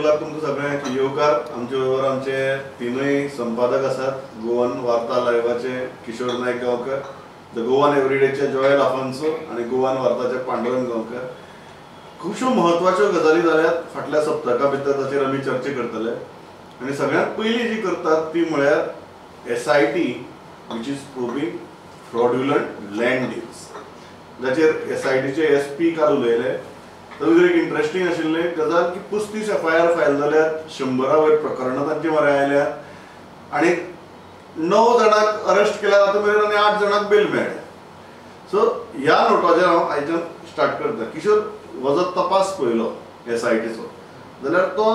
लायव्हाक तुमकां सगळ्यांक येवकार. आमचे बरोबर आमचे तिनूय संपादक आसात. गोवन वार्ता लायव्हाचे किशोर नायक गांवकर, the Goan एवरीडेचे जोएल आफोन्सो आनी गोवन वार्ताचे पांडुरंग गांवकर. खुबश्यो म्हत्वाच्यो गजाली जाल्यात फाटल्या सप्तका भितर, ताचेर आमी चर्चा करतले. आनी सगळ्यांत पयली जी करतात ती म्हळ्यार SIT which is probing fraudulent land deals, जाचेर SITचे SP काल उलयले. तातूंत एक इंट्रस्टींग आशिल्लें गजाल की 35 FIR file जाल्यात, 100 वयर प्रकरणां तांचे मरे आयल्यात आनी 9 जाणांक अरेस्ट केल्या आतां मेरेन आनी 8 जाणांक बेल मेळ्ळ्या. सो ह्या नोटाचेर हांव आयच्यान स्टार्ट करता. किशोर, हो जो तपास पळयलो SITचो जाल्यार तो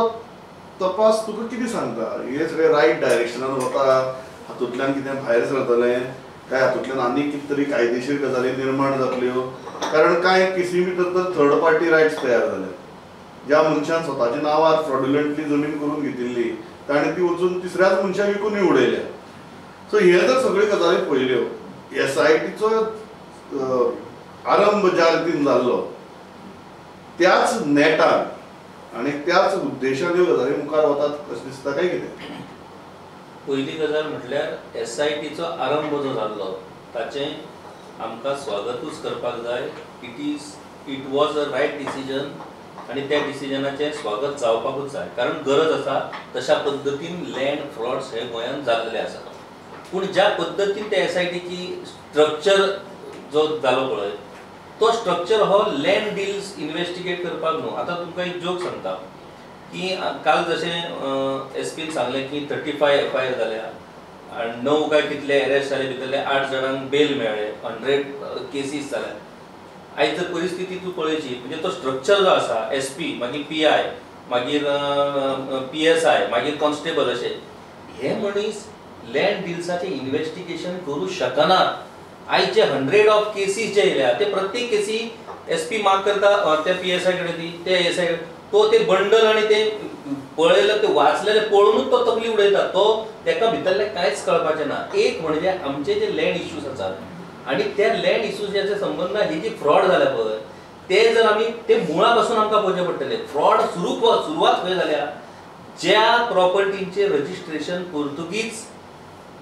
तपास तुका कितें सांगता? हे सगळें रायट डायरेक्शनान वता, हातूंतल्यान कितें भायर सरतलें काय हातूंतल्यान आनीक कितें तरी कायदेशीर गजाली निर्माण जातल्यो? कारण कांय केसी भितर तर थर्ड पार्टी रायट्स तयार जाले. ज्या मनशान स्वताच्या नांवार फ्रॉड्युलंटली जमीन करून घेतिल्ली ताणें ती वचून तिसऱ्याच मनशाक विकूनय उडयल्या. सो हे जर सगळ्यो गजाली पळयल्यो, SITचो आरंभ ज्या रितीन जाल्लो त्याच नेटान आनी त्याच उद्देशान ह्यो गजाली मुखार वतात अशें दिसता काय कितें? पयली गजाल म्हटल्यार SITचो आरंभ जो जाल्लो ताचें आमकां स्वागतूच करपाक जाय. It was a right decision आनी त्या डिसिजनाचें स्वागत जावपाकूच जाय, कारण गरज आसा तशा पद्दतीन लँड फ्रॉड्स हे गोंयांत जाल्ले आसात. पूण ज्या पद्दतीन त्या SITची स्ट्रक्चर जो जालो पळय तो स्ट्रक्चर हो लँड डील्स इन्वेस्टिगेट करपाक न्हू. आतां तुमकां एक जोक सांगता की काल जशें SP सांगलें की 35 FIR जाल्या आनी 9 काय कितले अरेस्ट जाले, भितरले 8 जाणांक बेल मेळ्ळे, 100 केसीस जाल्या. आयज जर परिस्थिती तूं पळयची म्हणजे तो स्ट्रक्चर जो आसा SP, मागीर PI, मागीर PSI, मागीर कॉन्स्टेबल, अशे हे मनीस लँड डिल्साचें इन्वेस्टिगेशन करूं शकनात. आयज जे 100 ऑफ केसीस जे येयल्या ते प्रत्येक केसी SP mark करता त्या PSI कडेन दी, त्या ASI कडेन, तो ते बंडल आनी ते पळयलें ते वाचलेलें पळोवनूच तो तकली उडयता, तो तेका भितरलें कांयच कळपाचें ना. एक म्हणजे आमचे जे लँड इश्यूज आसात आनी त्या लँड इश्यूजाच्या संबंदान ही जी फ्रॉड जाल्या पळय ते जर आमी ते मुळा पासून आमकां पळोवचें पडटलें. फ्रॉड सुरवात खंय जाल्या? ज्या प्रॉपर्टींचें रजिस्ट्रेशन पुर्तुगीज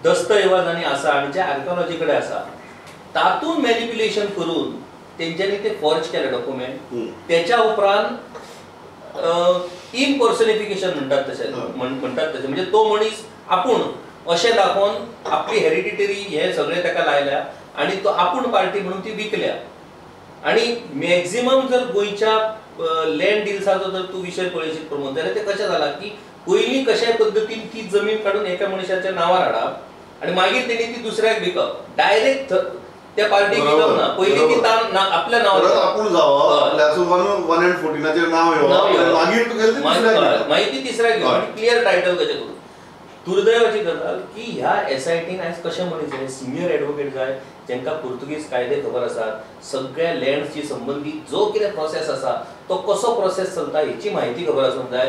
दस्तऐवजांनी आसा आनी ज्या आर्किओलॉजी कडेन आसा तातूंत मॅनिप्युलेशन करून तेंच्यांनी ते फॉर्ज केले डॉक्युमेंट. तेच्या उपरांत इम्पर्सनिफिकेशन म्हणटात तशें म्हणटात तशें म्हणजे तो मनीस आपूण अशें दाखोवन आपली हेरिडिटरी हे सगळें ताका लायल्या आनी तो आपूण पार्टी म्हणून ती विकल्या. आनी मॅक्झिमम जर गोंयच्या लँड डिल्साचो जर तूं विशय पळयशीत प्रमोद जाल्यार तें कशें जालां की पयलीं कशाय पद्दतीन ती जमीन काडून एका मनशाच्या नांवार हाडप आनी मागीर तेणी ती दुसऱ्याक विकप, डायरेक्ट त्या पार्टीक विकप ना, पयलीं ती आपल्या नांवार आपूण जावप, 1 and 14 नांव येवप, मागीर ती तिसऱ्याक घेवप, क्लियर टायटल कशें करून. दुर्दैवाची गजाल की ह्या SITन आयज कशें मनीस जाय, सिनियर एडवोकेट जाय जांकां पुर्तुगीज कायदे खबर आसात, सगळ्या लँड्सची संबंदीत जो कितें प्रोसेस आसा तो कसो प्रोसेस चलता हेची म्हायती खबर आसूंक जाय,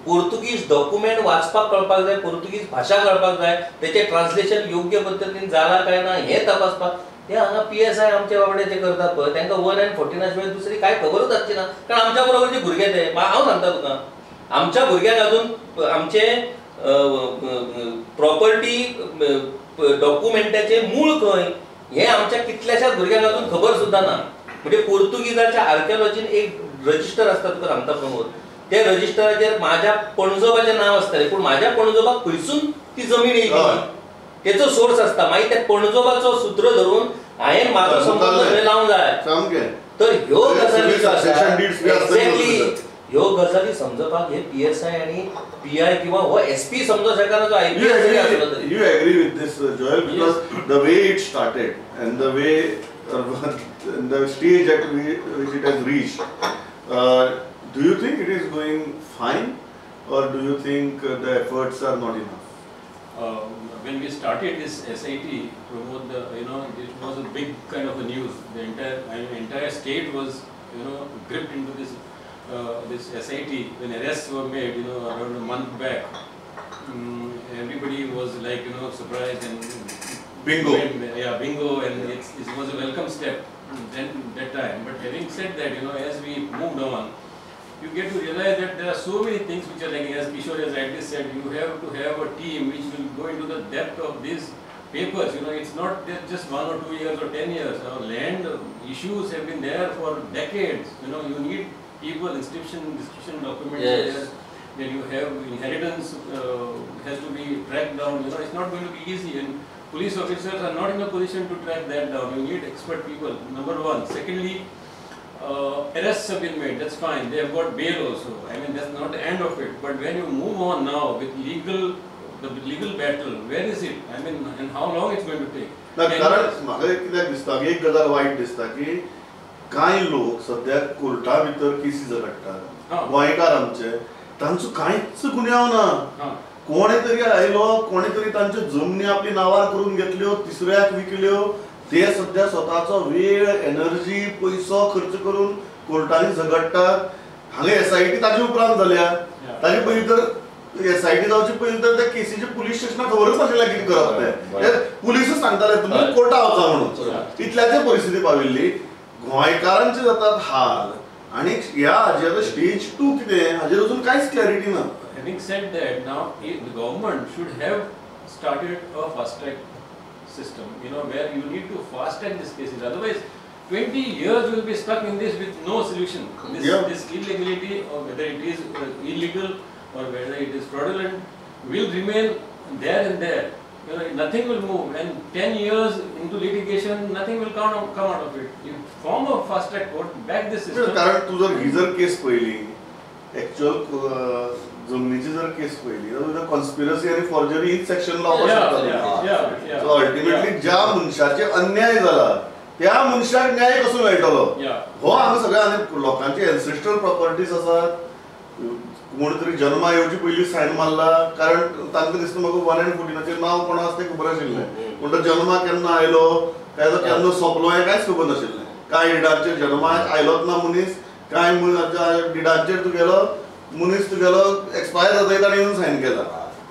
पुर्तुगीज डॉक्युमेंट वाचपाक कळपाक जाय, पुर्तुगीज भाशा कळपाक जाय, तेचें ट्रान्सलेशन योग्य पद्दतीन जालां काय ना हें तपासपाक. ते हांगा PSI आमचे बाबडे जे करतात पळय तांकां 1 and 14 शिवाय दुसरी कांय खबरूच आसची ना. कारण आमच्या बरोबर जे भुरगे ते हांव सांगता तुका, आमच्या भुरग्यांक अजून आमचे प्रॉपर्टी डॉक्युमेंटाचें मूळ खंय हें आमच्या कितल्याशाच भुरग्यांक अजून खबर सुद्दां ना. म्हणजे पुर्तुगीजाच्या आर्किओलॉजीन एक रजिस्टर आसता तुका सांगता प्रमोद, त्या रजिस्टराचेर माझ्या पणजोबाचें नांव आसतलें पूण माझ्या पणजोबाक खंयसून ती जमीन येयली तेचो सोर्स आसता. मागीर त्या पणजोबाचो सूत्र धरून हांवें म्हाजो संबंद थंय लावंक जाय. तर ह्यो गजाली एक्झॅक्टली ह्यो गजाली समजपाक हे PSI आनी PI किंवा हो SP समजो शकना जो IPS जरी आसलो तरी. You agree with this, Joel? Because the way it started and the way the stage at which it has reached, do you think it is going fine or do you think the efforts are not enough? When we started this SIT, Pramod, it was a big kind of a news. The entire state was, gripped into this this SIT. When arrests were made, around a month back, everybody was like, surprised and bingo. Yeah, bingo, and it was a welcome step then that time. But having said that, as we moved on, you get to realize that there are so many things which are lacking. As Kishore has rightly said, you have to have a team which will go into the depth of these papers. You know, it's not just 1 or 2 years or 10 years. Our land issues have been there for decades. You know, you need people, inscription, description documents. Yes. There. Then you have inheritance has to be tracked down. You know, it's not going to be easy, and police officers are not in a position to track that down. You need expert people, number one. Secondly, arrests have been made, that's fine. They have got bail also. I mean, that's not the end of it. But when you move on now with legal, the legal battle, where is it? I mean, and how long it's going to take? कारण म्हाका कित्याक दिसता एक गजाल वायट दिसता की कांय लोक सद्या कोर्टा भितर केसी झगडटात, गोंयकार आमचे, तांचो कांयच गुन्यांव ना. कोणे तरी आयलो, कोणे तरी तांच्यो जमनी आपली नांवार करून घेतल्यो, तिसऱ्याक विकल्यो. ते सद्या स्वताचो वेळ, एनर्जी, पयसो खर्च करून कोर्टांनी झगडटात. हांगा एसआयटी ताजे उपरांत जाल्या, ताजे पयलीं तर एसआयटी जावचे पयलीं तर त्या केसीचे पुलीस स्टेशनाक खबरूच नाशिल्लें कितें करप तें. पुलिसूच सांगताले तुमी कोर्टा वचा म्हणून. इतल्याचे परिस्थिती पाविल्ली. गोंयकारांचे जातात हाल. आनी ह्या हाजेर स्टेज 2 कितें हाजेर अजून कांयच क्लॅरिटी ना. Having said that, now the government should have started a fast track system, you know, where you need to fast track these cases. Otherwise, 20 years will be stuck in this with no solution. This, this illegality, or whether it is illegal or whether it is fraudulent, will remain there and there. You know, nothing will move, and 10 years into litigation, nothing will come out of it. You form a fast track court, back this system. कारण तू जर ही जर केस पळयली, actual जमनीची जर केस पळयली जाल्यार conspiracy आनी फॉर्जरी हीच सेक्शन लावपाक शकता. सो अल्टिमेटली ज्या मनशाचे अन्याय जाला त्या मनशाक न्याय कसो मेळटलो हो हांगा सगळ्या. आनी लोकांची एन्सेस्ट्रल प्रॉपर्टीज आसात, कोण तरी जन्मा येवची पयलीं सायन मारला, कारण तांकां दिसता म्हाका 1 and 14 नांव कोणा आसा तें खबर आशिल्लें, पूण तो जन्मा केन्ना आयलो काय तो केन्ना सोंपलो हें कांयच खबर नाशिल्लें. कांय डिडांचेर जन्माक आयलोच ना मनीस, कांय डिडांचेर तुगेलो मनीस तुगेलो एक्सपायर जाता ताणें येवन सायन केला.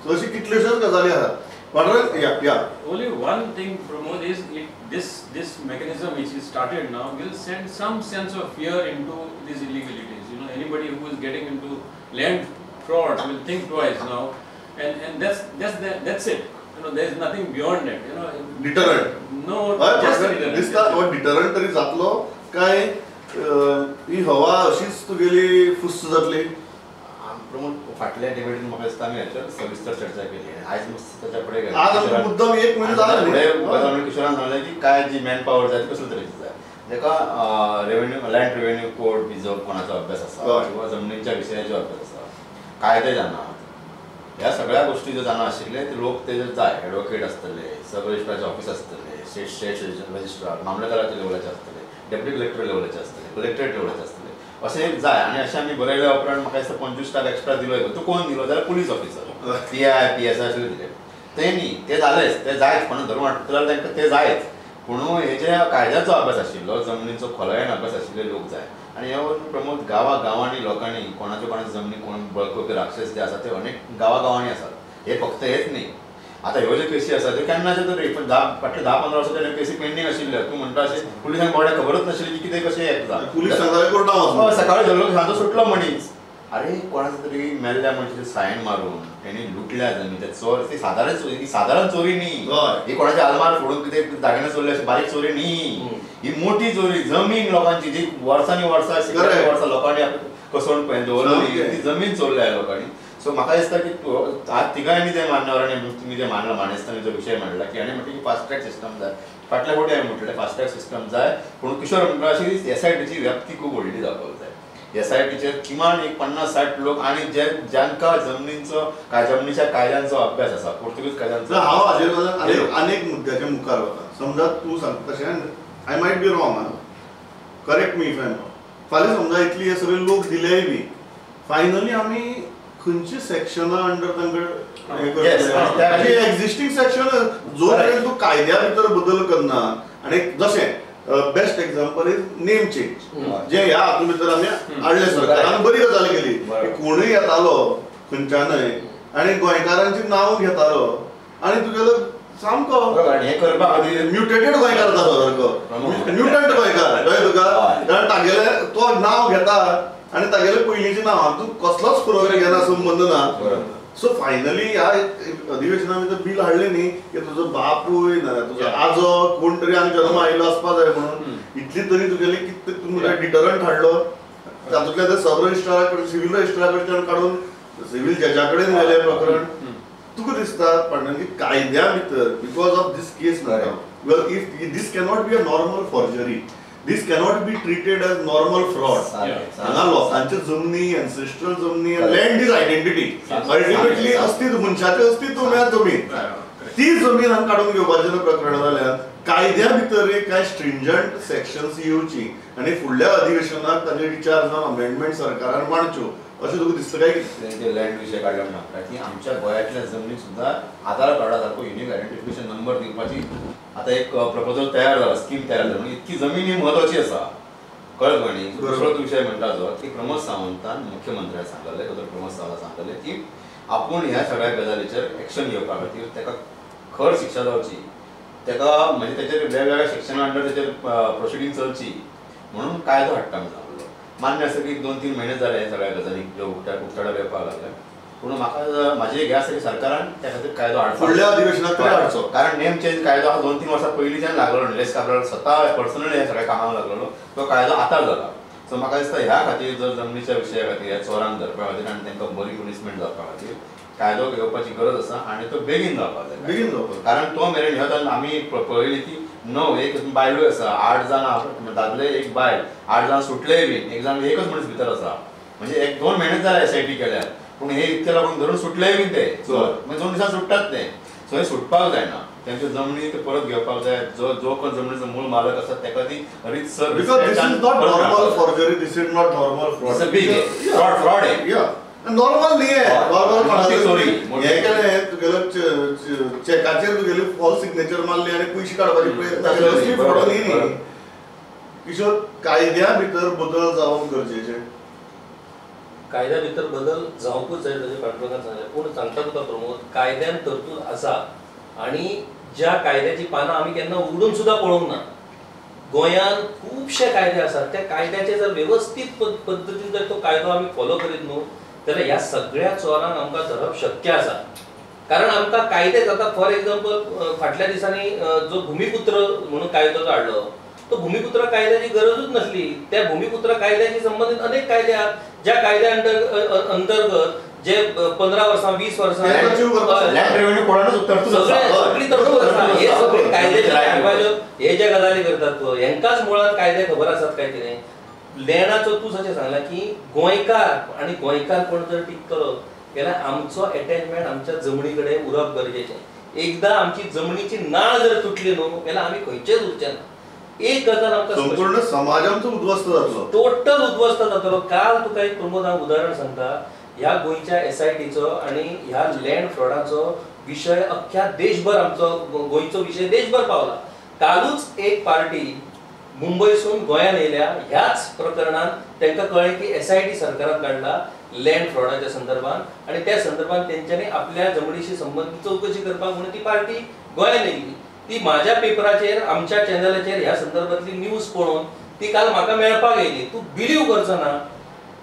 सो अशी कितल्योश्योच गजाली आसात. Only one thing, Pramod, is this mechanism which is started now will send some sense of fear into these illegalities. You know, anybody who is getting into land fraud will think twice now, and that's it. You know, there is nothing beyond that. You know, deterrent. No, just a deterrent. दिसता हो deterrent तरी जातलो काय ही हवा अशीच तुगेली फुस्स जातली? प्रमोद, फाटल्या डिबेटीन म्हाका दिसता आमी हाचेर सविस्तर चर्चा केली. आयज मस्त ताच्या फुडें आज मुद्दम एक म्हयनो जालो फुडें किशोरान सांगलें की काय जी मॅन पावर जाय ती कसले तरेची जाय. ताका रेवेन्यू, लँड रेवेन्यू कोड बी जो कोणाचो अभ्यास आसा किंवा जमनीच्या विशयाचो अभ्यास आसा, कायदे जाणा, ह्या सगळ्या गोष्टी ज्यो जाणा आशिल्ले ते लोक ते जाय. एडवोकेट आसतले, सब रजिस्ट्रारचे ऑफिस आसतले, स्टेट रजिस्ट्रार, मामलेदाराच्या लेवलाचे आसतले, डेप्युटी कलेक्टर लेवलाचे आसतले, कलेक्टरेट लेवलाचे आसतले, अशें एक जाय. आनी अशें आमी बरयल्या उपरांत म्हाका दिसता 25 लाख एक्स्ट्रा दिलो. तो कोण दिलो जाल्यार police officer, PI, PSI आशिल्ले दिले. ते न्ही, ते जालेच, ते जायच, कोणा धरून हाडटा जाल्यार तांकां ते जायच. पूण हे जे कायद्याचो अभ्यास आशिल्लो, जमनीचो खोलायेन अभ्यास आशिल्ले लोक जाय. आनी हे प्रमोद, गांवा गांवांनी लोकांनी कोणाच्यो कोणाच्यो जमनी कोण बळकवपी राक्षस जे आसा ते अनेक गांवा गांवांनी आसात. हे फक्त हेच न्ही, आतां ह्यो ज्यो केसी आसा त्यो केन्नाच्यो तरी पण फाटले 10-15 वर्सां त्यो केसी पेंडींग आशिल्ल्यो. तूं म्हणटा अशें पुलिसांक बावड्याक खबरूच नाशिल्ली की कितें कशें येता. पुलीस सांगताले सकाळी धरलो, सांजो सुटलो मनीस. अरे कोणाचो तरी मेल्ल्या मनशाचें सायन मारून तेणी लुटल्या जमीन. ते चोर, ती सादारण चोरी, ही सादारण चोरी न्ही. ही कोणाची आलमार फोडून कितें दागिने चोरले अशी बारीक चोरी न्ही, ही मोठी चोरी. जमीन लोकांची जी वर्सांनी वर्सां वर्सां लोकांनी कसोवन दवरली ती जमीन चोरल्या लोकांनी. सो म्हाका दिसता की आज तिगांनी ते मान्यवरांनी तुमी जे मांडला, मानेस्तांनी जो विशय मांडला की हाणें म्हटलें की फास्ट ट्रॅक सिस्टम जाय. फाटल्या फावटी हांवें म्हटलें फास्ट ट्रॅक सिस्टम जाय, पूण किशोर म्हणटा अशी एसआयटीची व्याप्ती खूब व्हडली जावपाक जाय. एसआयटीचेर किमान एक 50-60 लोक आनी जे जांकां जमनीचो जमनीच्या कायद्यांचो अभ्यास आसा, पोर्तुगीज कायद्यांचो. हांव हाजेर आनेक मुद्द्याच्या मुखार वता. समजा तूं सांगता तशें, I might be wrong, correct me if I am wrong. फाल्यां समजा इतली हे सगळे लोक दिलेय बी, फायनली आमी खंयची सेक्शना अंडर तांकां एक्झिस्टींग सेक्शन जो मेरेन तूं कायद्या भितर बदल करना. आनी जशें best example is name change, जे ह्या हातूंत भितर आमी हाडलें सरकारान, बरी गजाल केली. कोणूय येतालो खंयच्यानय आनी गोंयकारांची नांव घेतालो आनी तुगेलो सामको म्युटेटेड गोंयकार जाता, सारको म्युटंट गोंयकार कळ्ळें तुका. कारण तागेले तो नांव घेता आनी तागेले पयलींचें नांव हातूंत कसलोच फरक घेना, संबंद ना. सो फायनली ह्या अधिवेशना भितर बील हाडलें न्ही की तुजो बापूय ना तुजो आजो कोण तरी हांगा जल्म आयिल्लो आसपा जाय म्हणून, इतली तरी तुगेली कितें तुमकां डिटरंट हाडलो. तातूंतल्यान ते सब रजिस्ट्रारा कडेन, सिव्हील रजिस्ट्रारा कडच्यान काडून सिव्हील जजा कडेन व्हेलें प्रकरण. तुका दिसता पांडुरंग की कायद्या भितर because of these case ना, well if this cannot be a normal forgery, this cannot be treated as normal fraud. हांगा लोकांच्यो जमनी, एन्सेस्ट्रल जमनी, लँड is identity, ultimately अस्तित्व, मनशाचें अस्तित्व म्हळ्यार जमीन. ती जमीन हांगा काडून घेवपाचें प्रकरण जाल्यार कायद्या भितर कांय स्ट्रिंजंट सेक्शन्स येवची आनी फुडल्या अधिवेशनाक ताजे विचार जावन अमेंडमेंट सरकारान मांडच्यो अशें तुका दिसता काय कितें? लँड विशय काडलो म्हणटा की आमच्या गोंयांतल्या जमनीक सुद्दां आधार कार्डा सारको युनीक आयडेंटिफिकेशन नंबर दिवपाची आतां एक प्रपोजल तयार जाला, स्कीम तयार जाला. म्हणजे इतकी जमीन ही म्हत्वाची आसा, कळ्ळें न्ही? दुसरो विशय म्हणटा जो की प्रमोद सावंतान मुख्यमंत्र्याक सांगलें, दोतोर प्रमोद सावंतान सांगलें की आपूण ह्या सगळ्या गजालीचेर एक्शन घेवपा खातीर ताका खर शिक्षा जावची, ताका म्हणजे तेचेर वेगवेगळ्या सेक्शना अंडर तेचेर प्रोसिडींग चलची म्हणून कायदो हाडटा म्हणून सांगलो. मान्य आसा की 2-3 म्हयने जाले ह्या सगळ्या गजालीक ज्यो उक्ताडार येवपाक लागले, पूण म्हाका म्हाजी एक हें आसा की सरकारान त्या खातीर कायदो हाडचो, फुडल्या अधिवेशनाक तरी हाडचो. कारण नेम चेंज कायदो हा 2-3 वर्सां पयलींच्यान लागलो, निलेश काब्राल स्वता पर्सनली ह्या सगळ्या कामाक लागलेलो, तो कायदो आतां जाला. सो म्हाका दिसता ह्या खातीर जर जमनीच्या विशया खातीर ह्या चोरांक धरपा खातीर आनी तांकां बरी पनिशमेंट जावपा खातीर कायदो घेवपाची गरज आसा आनी तो बेगीन जावपाक जाय, बेगीन जावपाक. कारण तो मेरेन ह्यो आमी पळयली की 9 एक बायलूय आसा, 8 जाणां दादले एक बायल, 8 जाणां सुटलेय बीन, एक जाण एकच मनीस भितर आसा. म्हणजे 1-2 म्हयने जाले एस I T केल्यार, पूण हे इतके लोकांक धरून सुटलेय बीन ते चोर, मागीर 2 दिसां सुट्टात ते. सो हे सुटपाक जायना, त्यांच्यो जमनी ते परत घेवपाक जाय. जो जो कोण जमनीचो मूळ मालक आसा ताका ती रितसर. Because this is not normal forgery, this is not normal fraud, it's a big fraud, fraud आहे. नॉर्मल न्ही नॉर्मल चोरी हें केलें तुगेलो चॅकाचेर तुगेली फॉल्स सिग्नेचर मारली आनी पयशे काडपाचे प्रयत्न केले, असली फ्रॉड न्ही न्ही. किशोर, कायद्या भितर बदल जावप गरजेचे. कायद्या भितर बदल जावंकूच जाय तशें पांडुरंगान सांगलें, पूण सांगता तुका प्रमोद, कायद्यान तरतूद आसा आनी ज्या कायद्याची पानां आमी केन्ना उगडून सुद्दां पळोवंक ना. गोंयांत खुबशे कायदे आसात, त्या कायद्याचे जर वेवस्थीत पद्दतीन जर तो कायदो आमी फॉलो करीत न्हू जाल्यार ह्या सगळ्या चोरांक आमकां धरप शक्य आसा. कारण आमकां कायदे जाता. फॉर एग्जाम्पल, फाटल्या दिसांनी जो भुमिपुत्र म्हणून कायदो जो हाडलो, तो भुमिपुत्र कायद्याची गरजूच नासली. त्या भुमिपुत्र कायद्याशी संबंदीत अनेक कायदे आहात ज्या कायद्या अंतर्गत जे 15 वर्सां 20 वर्सां सगळी तरतूद आसा. हे सगळे कायद्याचे हे जे गजाली करतात पळय, हेंकाच मुळांत कायदे खबर आसात काय कितें. लँडाचो तूं जशें सांगलां की गोंयकार आनी गोंयकार कोण जर टिकतलो जाल्यार आमचो एटॅचमेंट आमच्या जमनी कडेन उरप गरजेचें. एकदां आमची जमनीची नाळ जर तुटली न्हू जाल्यार आमी खंयचेच उरचे ना. एक गजाल आमकां संपूर्ण समाज आमचो उद्ध्वस्त जातलो, टोटल उद्ध्वस्त जातलो. काल तुका एक प्रमोद हांव उदाहरण सांगता, ह्या गोंयच्या एस I टीचो आनी ह्या लँड फ्रॉडाचो विशय अख्ख्या देशभर, आमचो गोंयचो विशय देशभर पावला. कालूच एक पार्टी मुंबयसून गोंयांत येयल्या ह्याच प्रकरणान तांकां कळ्ळें की एस I T सरकारान काडला लँड फ्रॉडाच्या संदर्भात आनी त्या संदर्भात तेंच्यांनी आपल्या जमनीशी संबंदीत चवकशी करपाक म्हणून ती पार्टी गोंयांत येयली. ती माझ्या पेपराचेर, आमच्या चॅनलाचेर ह्या संदर्भातली न्यूज पळोवन ती काल म्हाका मेळपाक येयली. तूं बिलीव करचो ना,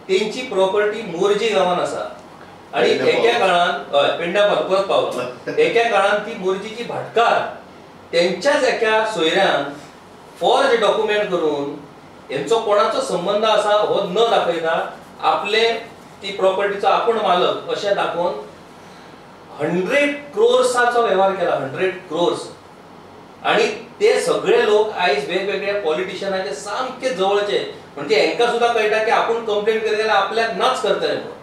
तेंची प्रॉपर्टी मोरजी गांवान आसा आनी एका काळान हय पेंड्या परत पावलो. एका काळान ती मोरजीची भाटकार तेंच्याच एका सोयऱ्यान फॉर्ज डॉक्युमेंट करून हेंचो कोणाचो संबंद आसा हो न दाखयता आपले ती प्रॉपर्टीचो आपूण मालक अशें दाखोवन 100 क्रोर्साचो वेव्हार केला, 100 क्रोर्स. आनी ते सगळे लोक आयज वेगवेगळ्या पॉलिटिशियनाचे सामके जवळचे, म्हणजे हेंकां सुद्दां कळटा की आपूण कंप्लेन करीत जाल्यार आपल्याक नाच करतले म्हणून.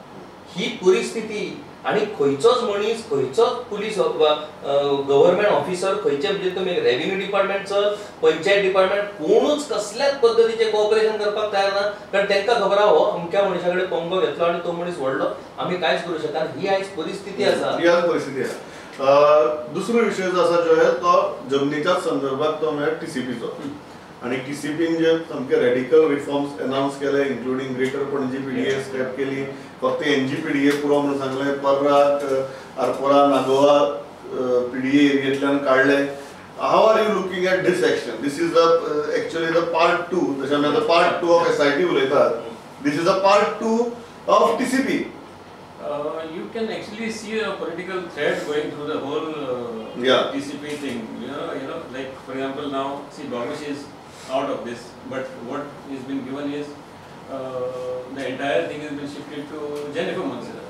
ही परिस्थिती आनी खंयचोच मनीस, खंयचोच पुलीस गव्हर्मेंट ऑफिसर, खंयचे म्हणजे तुमी रेव्हेन्यू डिपार्टमेंट चल, पंचायत डिपार्टमेंट, कोणूच कसल्याच पद्दतीचें कोऑपरेशन करपाक तयार ना. कारण तांकां खबर आहा हो अमक्या मनशा कडेन पंगो घेतलो आनी तो मनीस व्हडलो, आमी कांयच करूं शकना. ही आयज परिस्थिती आसा, ही आयज परिस्थिती आसा. दुसरो विशय जो आसा जो तो जमनीच्याच संदर्भात, तो म्हळ्यार टीसीपीचो. आनी टीसीपीन जे सामके रेडिकल रिफॉर्म्स अनावन्स केले, including greater Panaji PDA scrap केली, फक्त एनजीपीडीए पुरो म्हणून सांगलें, पर्रा, आरपोरा, नागोवा पीडीए एरियेंतल्यान काडले. How are you looking at this action? This is the actually the part 2, जशें आमी आतां पार्ट 2 ऑफ एसआयटी उलयतात. This is a part 2 of TCP. You can actually see a political thread going through the whole TCP thing. You know, like for example now, see Babush is out of this, but what has been given is the entire thing has been shifted to Jennifer Monserrate.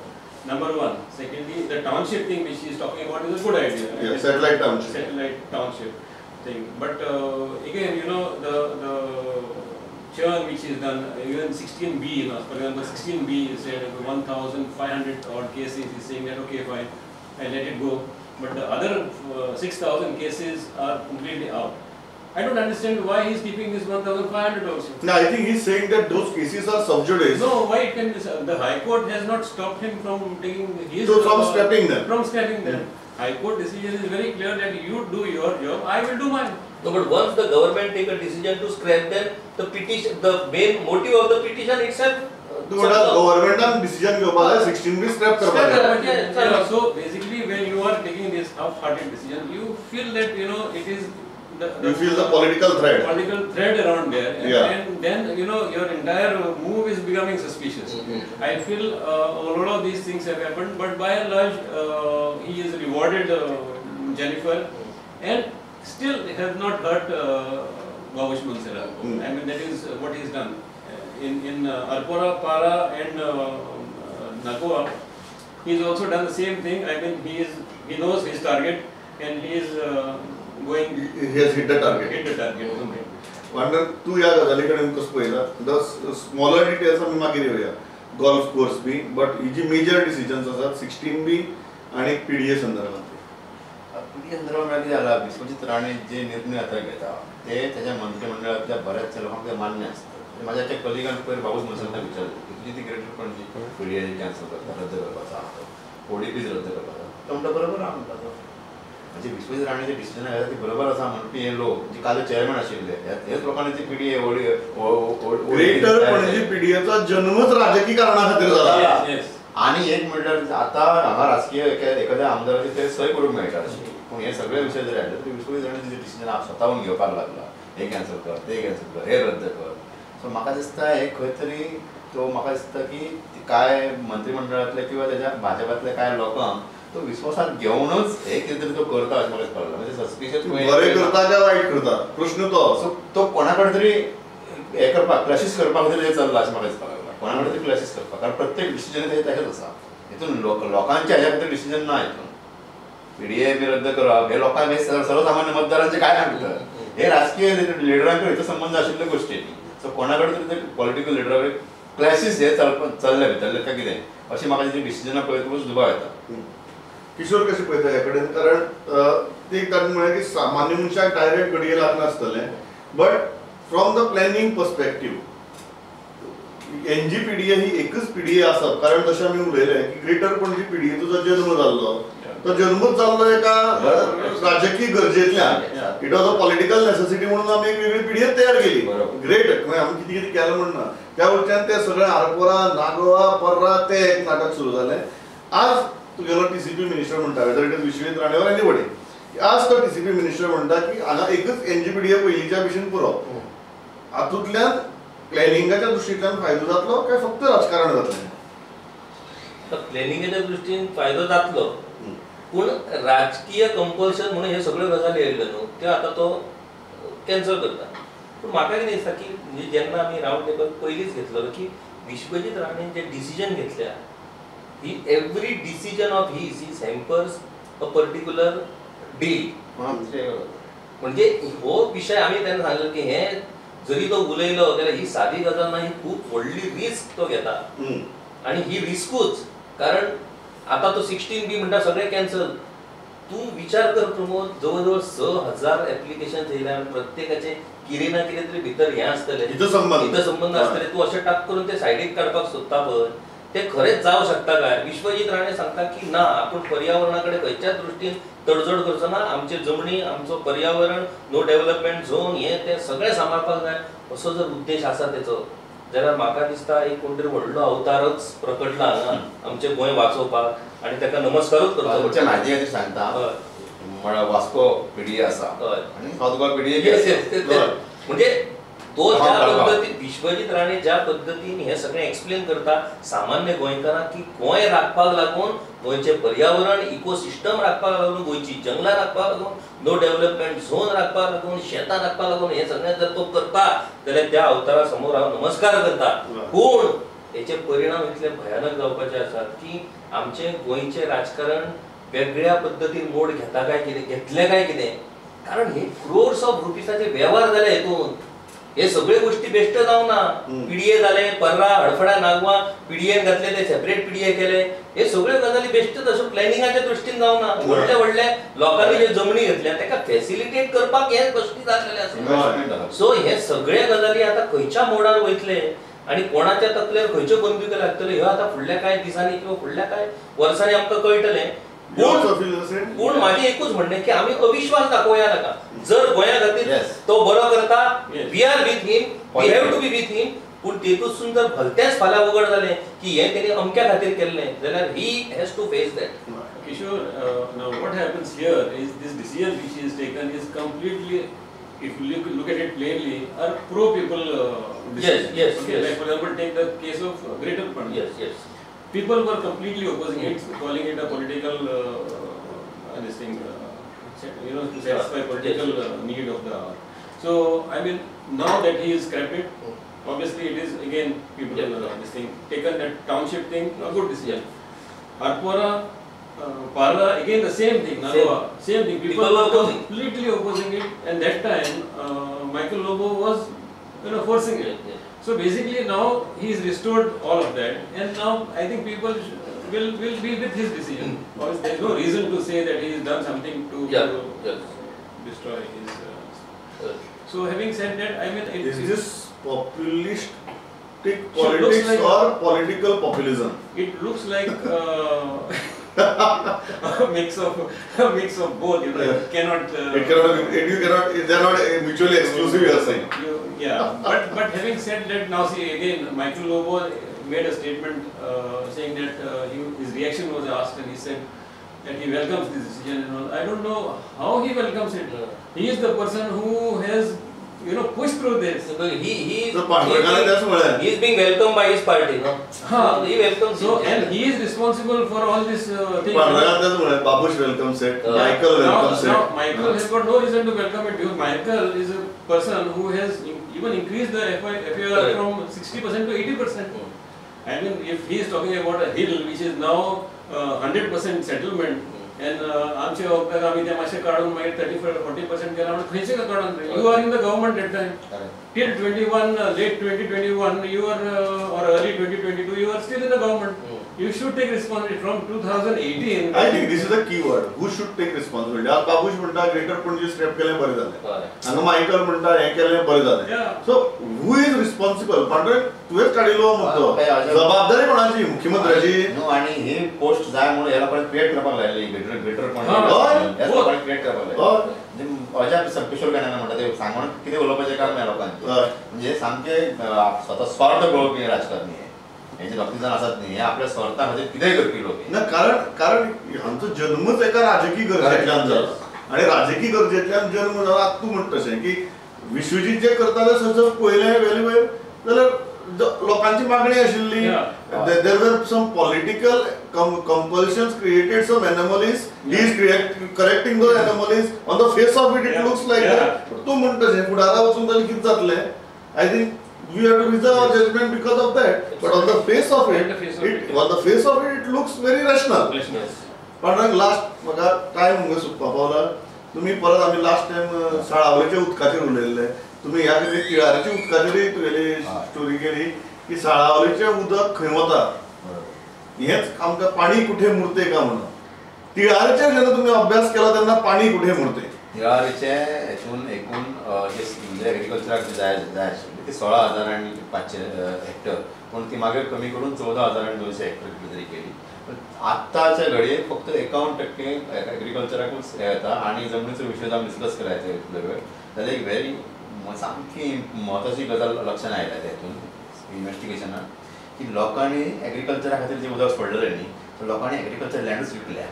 Number one. Secondly, the township thing which she is talking about is a good idea. Yeah, satellite township. Satellite township thing. But again, you know, the churn which is done, even 16B, you know, for example, 16B is said 1,500 odd cases is saying that okay, fine, I let it go. But the other 6,000 cases are completely out. I don't understand why he is keeping this 1,500 also. No, I think he is saying that those cases are sub judice. No, why it can be? The High Court has not stopped him from taking his. So from scrapping them. From scrapping them. High Court decision is very clear that you do your job, I will do mine. No, but once the government take a decision to scrap them, the petition, the main motive of the petition itself. Government decision घेवपाक 16B scrap करपाक. So basically, when you are taking this half-hearted decision, you feel that you know it is. You feel the political thread. Political thread around there, and, and then you know your entire move is becoming suspicious. Mm-hmm. I feel a lot of these things have happened, but by and large, he has rewarded Jennifer, and still has not hurt Babush Monserrate. Mm. I mean, that is what he has done in Arpora, Para, and Nagoa. He has also done the same thing. I mean, he knows his target, and he is. Going, he has hit the target. Hit the target. Okay. Wonder तू ह्या गजाली कडेन कसो पळयला? The smaller details आमी मागीर येवया, golf course B, but he ji major decisions आसात 16B आनी पीडीए संदर्भात. पीडीए संदर्भात म्हळ्यार कितें जाला, विश्वजीत राणे जे निर्णय आतां घेता ते ताच्या मंत्रिमंडळांतल्या बऱ्याचशा लोकांक ते मान्य आसता. म्हाज्या एका कलिगान पयर बाबूश मोन्सेराताक विचारलें की तुजी ती ग्रेटर पणजी पीडीए कॅन्सल करता, रद्द करपाचो आहा तो, ओडीपीज रद्द करपाचो, तो म्हणटा बरोबर आहा म्हणटा तो. म्हणजे विश्वजीत राणेचे डिसिजन घेता ती बरोबर आसा म्हणपी हे लोक जे काल चेअरमॅन आशिल्ले हेच लोकांनी ती पीडीए ग्रेटर पणजी पीडीएचा जन्मच राजकीय कारणा खातीर जाला. आनी एक म्हणल्यार आतां हांगा राजकीय एखाद्या आमदाराची ते सय करूंक मेळटा अशी, पूण हे सगळे विशय जर आयले तरी विश्वजीत राणेचे डिसिजन स्वताहून घेवपाक लागला, हे कॅन्सल कर, ते कॅन्सल कर, हे रद्द कर. सो म्हाका दिसता हे खंय तरी तो म्हाका दिसता की काय मंत्रिमंडळांतले किंवा तेच्या भाजपांतले काय लोकांक तो विश्वासात घेवनच हे कितें तरी तो करता अशें म्हाका दिसपाक लागलां. म्हणजे सस्पिशियस बरें करता काय वायट करता प्रश्न तो. सो तो कोणा कडेन तरी हें करपाक, क्लॅशीस करपाक खातीर हें चल्लां अशें म्हाका दिसपाक लागलां. कोणा कडेन तरी क्लॅशीस करपाक, कारण प्रत्येक डिसिजन तें तशेंच आसा, हितून लोकांच्या हेज्या खातीर डिसिजन ना. हितून पीडीए बी रद्द करप हे लोकांक, हे सर्वसामान्य मतदारांचे काय ना भितर, हे राजकीय लिडरां कडेन हिचो संबंद आशिल्ल्यो गोश्टी. सो कोणा कडेन तरी ते पॉलिटिकल लिडरा कडेन क्लॅशीस हे चल्ले भितरले काय कितें अशें म्हाका तेजी डिसिजनां पळयतकूच दुबाव येता. किशोर कशें पळयता ह्या कडेन? कारण ते ताणें म्हळें की सामान्य मनशाक डायरेक्ट घडये लागनासतलें, but from the planning perspective NGPDA ही एकच पीडीए आसप, कारण जशें आमी उलयलें की ग्रेटर पणजी पीडीएचो जो जल्म जाल्लो तो जल्मूच जाल्लो एका राजकीय गरजेंतल्यान. It was a political necessity म्हणून आमी एक वेगळी पीडीए तयार केली. ग्रेट, आमी कितें कितें केलें म्हण ना, त्या वयल्यान ते सगळें आरपोरा, नागोवा, पर्रा ते एक नाटक सुरू जालें. आज तुगेलो टीसीपी मिनिस्टर म्हणटा, whether it is Vishwajit Rane or anybody, आज तो टीसीपी मिनिस्टर म्हणटा की हांगा एकच एनजीपीडीए पयलींच्या भशेन पुरो. हातूंतल्यान प्लॅनिंगाच्या दृश्टींतल्यान फायदो जातलो काय फक्त राजकारण जातलें? प्लॅनिंगाच्या दृश्टीन फायदो जातलो, पूण राजकीय कंपल्शन म्हणून हे सगळ्यो गजाली आयल्यो न्हू त्यो आतां तो कॅन्सल करता. पूण म्हाका कितें दिसता की म्हणजे जेन्ना आमी रावंड टेबल पयलींच घेतलो की विश्वजीत राणेन जे डिसिजन घेतल्या, he every decision of his is hampers a particular deal. म्हणजे हो विशय आमी तेन्ना सांगलो की हे जरी तो उलयलो जाल्यार ही सादी गजाल ना, ही खूब व्हडली रिस्क तो घेता आनी ही रिस्कूच, कारण आतां तो 16B म्हणटा सगळें कॅन्सल. तूं विचार कर प्रमोद, जवळ जवळ 6000 एप्लिकेशन येयल्या आनी प्रत्येकाचें कितें ना कितें तरी भितर हें आसतलें, हितसंबंद आसतले. तूं अशें टाक करून ते सायडीक काडपाक सोदता पळय, ते खरेंच जावं शकता काय? विश्वजीत राणे सांगता की ना, आपूण पर्यावरणा कडेन खंयच्याच दृश्टीन तडजोड करचो ना, आमची जमनी, आमचो पर्यावरण, नो डेव्हलपमेंट झोन, हे ते सगळें सांबाळपाक जाय असो जर उद्देश आसा तेचो जाल्यार म्हाका दिसता एक कोण तरी व्हडलो अवतारच प्रकटला हांगा आमचें गोंय वाचोवपाक आनी ताका नमस्कारूच करचो पडटा. म्हायती खातीर सांगता, म्हळ्यार वास्को पीडीए आसा आनी सावथ गोवा पीडीए. म्हणजे तो ज्या पद्दतीन विश्वजीत राणे ज्या पद्दतीन हे सगळें एक्सप्लेन करता सामान्य गोंयकारांक की गोंय राखपाक लागून गोंयचें पर्यावरण इकोसिस्टम राखपाक लागून गोंयची जंगलां राखपाक लागून नो डेव्हलपमेंट झोन राखपाक लागून शेतां राखपाक लागून हे सगळें जर तो करता जाल्यार त्या अवतारा समोर हांव नमस्कार करता. पूण हेचे परिणाम इतले भयानक जावपाचे आसात की आमचें गोंयचें राजकारण वेगळ्या पद्दतीन मोड घेता काय कितें, घेतलें काय कितें, कारण हे क्रोर्स ऑफ रुपीसाचे वेव्हार जाले हेतून. हे सगळे गोष्टी बेश्ट जावना. पीडीए जाले पर्रा हडफडा नागवा पीडीएन घातले ते सेपरेट पीडीए केले, हे सगळे गजाली बेश्टच अशो प्लॅनिंगाच्या दृष्टीन जावना. व्हडले व्हडले लोकांनी ज्यो जमनी घेतल्या ताका फॅसिलिटेट करपाक हे गोष्टी जातलेले आसा. सो हे सगळे गजाली आतां खंयच्या मोडार वयतले आनी कोणाच्या तकलेर खंयच्यो बंदुक्यो लागतल्यो ह्यो आतां फुडल्या कांय दिसांनी किंवा फुडल्या कांय वर्सांनी आमकां कळटलें. पूण माझे एकूच म्हणणें की आमी अविश्वास दाखोवया नाका. जर गोंया खातीर तो बरो करता we are with him, we have to be with him. पूण तेतूंतसून जर भलतेंच फाल्यां उगड जालें की हें तेणी अमक्या खातीर केल्लें जाल्यार he has to face that. Kishore, now what happens here is this decision which is taken is completely, if you look at it plainly, are pro people decision. Yes, yes, okay, yes. Like for example, take the case of Greater Panaji. Yes, yes. People were completely opposing it, calling it a political this thing, you know, to satisfy political need of the hour. So I mean, now that he is scrapped it, obviously it is again people this thing taken that township thing, a good decision. Arpora, Parra, again the same thing. Nalwa, same thing. People were completely opposing it, and that time Michael Lobo was, you know, forcing it. Yeah. So basically now he has restored all of that, and now I think people will be with his decision. Because there is no reason to say that he has done something to destroy his. So having said that, I mean, is this populistic politics like, or political populism? It looks like a mix of both. You know, it cannot. It cannot. You cannot. They are not mutually exclusive. You are saying. Yeah, but having said that, now see again, Michael Lobo made a statement saying that his reaction was asked, and he said that he welcomes this decision and all. I don't know how he welcomes it. He is the person who has, you know, pushed through this. So he is being welcomed by his party, no? Huh. So he welcomes. So and he is responsible for all this thing. Babush welcomes it. Michael welcomes it. Now Michael has got no reason to welcome it because Michael is a person who has even increased the FAR from 60% to 80%. I mean, if he is talking about a hill which is now 100% settlement, and आमचे वखदाक आमी ते मातशें काडून मागीर 35-40% केला म्हणून खंयचे काडून you are in the government that time till 21 late 2021 you are or early 2022 you are still in the government. You should take responsibility from 2018. I think this is a key word. Who should take responsibility? आज बाबूश म्हणटा greater Panaji step केलें बरें जालें, हांगा Michael म्हणटा हें केलें बरें जालें. So who is responsible? Pandurang तुवेंच काडिल्लो मुद्दो, जबाबदारी कोणाची? मुख्यमंत्र्याची न्हू. आनी ही पोस्ट जाय म्हणून ह्या लोकांनी क्रिएट करपाक लायली, ग्रेटर पणजी ह्याच लोकांनी क्रिएट करपाक लायली. म्हणजे अजाप किशोर गाण्याना म्हणटा ते सांगून कितें उलोवपाचें काम ह्या लोकांचें, म्हणजे सामकें स्वता स्वार्थ पळोवपी राजकारणी. हे जे बाकी जाण आसात न्ही, हे आपल्या स्वार्था खातीर कितेंय करपी लोक. ना, कारण कारण हांचो जन्मच एका राजकीय गरजेंतल्यान जाला आनी राजकीय गरजेंतल्यान जन्म जाला. आतां तूं म्हणटा तशें की विश्वजीत जे करताले सजग पळयलें वेले वयर जाल्यार लोकांची मागणी आशिल्ली. There were some political compulsions created, some anomalies. He is correcting those anomalies. On the face of it, it looks like that. तूं म्हणटा तशें फुडारा वचून ताजें कितें जातलें? I think we have to reserve our judgment because of that. But on the face of it, on the face of it, it looks very rational. पण last म्हाका टायम मुगे सुटपा पावला. तुमी परत आमी लास्ट टायम साळावलेच्या उदकाचेर उलयल्ले, तुमी ह्या खातीर तिळारीच्या उदकाचेरय तुगेली स्टोरी केली की साळावलेचें उदक खंय वता हेच आमकां पाणी कुठे मुरते का म्हणून. तिळारीचेर जेन्ना तुमी अभ्यास केला तेन्ना पाणी कुठे मुरते? तिळारीचे हेतून एकूण म्हणजे एग्रीकल्चराक जाय जाय आशिल्ली ती 16,500 हेक्टर, पूण ती मागीर कमी करून 14,200 हेक्टर कितें तरी केली. पण आत्ताच्या घडये फक्त 51% एग्रीकल्चराकूच हें येता. आनी जमनीचो विशय आमी डिस्कस केला इतलो वेळ, जाल्यार एक व्हेरी सामकी म्हत्वाची गजाल लक्षांत आयल्या तेतून इन्वेस्टिगेशनान की लोकांनी एग्रीकल्चरा खातीर जें उदक सोडलेलें न्ही, तो लोकांनी एग्रीकल्चर लँडूच विकल्या.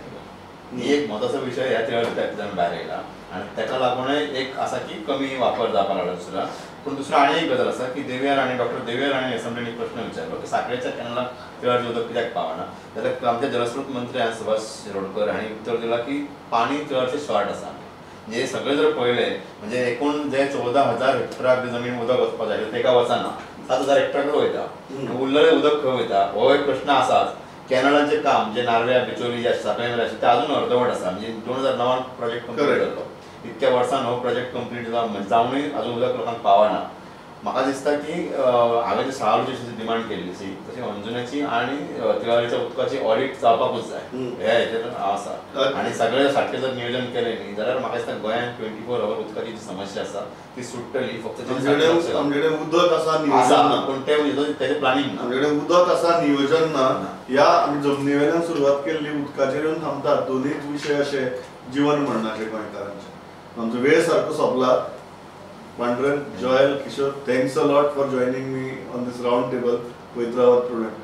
ही एक म्हत्वाचो विशय ह्या तिळारी भायर आयला आनी ताका लागूनय एक आसा की कमी वापर जावपाक लागला दुसरा. पूण दुसरो आनी एक गजाल आसा की देविया राणे, डॉक्टर देविया राणे असेंब्लीन एक प्रश्न विचारलो की साखळेच्या कॅनलाक तिळारचें उदक कित्याक पावना, जाल्यार आमचे जलस्रोत मंत्री सुभाष शिरोडकर हांणी उत्तर दिलां की पाणी तिळारचें शॉर्ट आसा. म्हणजे सगळें जर पळयलें म्हणजे एकूण जे 14,000 हेक्टराक जमीन उदक वचपाक जाय तेका वचना, 7,000 हेक्टराकच वयता, उरलेलें उदक खंय वयता हो एक प्रश्न आसाच. कॅनलाचें काम जे नार्व्या बिचोली जे साखळे मेरेन आशिल्लें तें अजून अर्दवट आसा. म्हणजे 2009 प्रोजेक्ट कंप्लीट जाल्लो, इतक्या वर्सान हो प्रोजेक्ट कंप्लीट जावनूय अजून उदक लोकांक पावना. म्हाका दिसता की हांवें साळावली डिमांड केल्ली तशी अंजुण्याची आनी तिळारीच्या उदकाची ऑडिट जावपाकूच जाय हे हेचेर हांव आसा. आनी सगळें सारकें जर नियोजन केलें न्ही जाल्यार म्हाका दिसता गोंयांत 24 our उदकाची जी समस्या आसा ती सुट्टली. फक्त आमचे कडेन उदक आसा, नियोजन ना, पूण तें तेजें प्लॅनिंग ना. आमचे कडेन उदक आसा, नियोजन ना. ह्या आमी जमनी वयल्यान सुरवात केल्ली उदकाचेर येवन थांबतात. दोनूय विशय अशे जीवन मरणाचे गोंयकारांचे. आमचो वेळ सारको सोंपला. Pandurang, Joel, Kishore, thanks a lot for joining me on this round table. Poitra Prudent.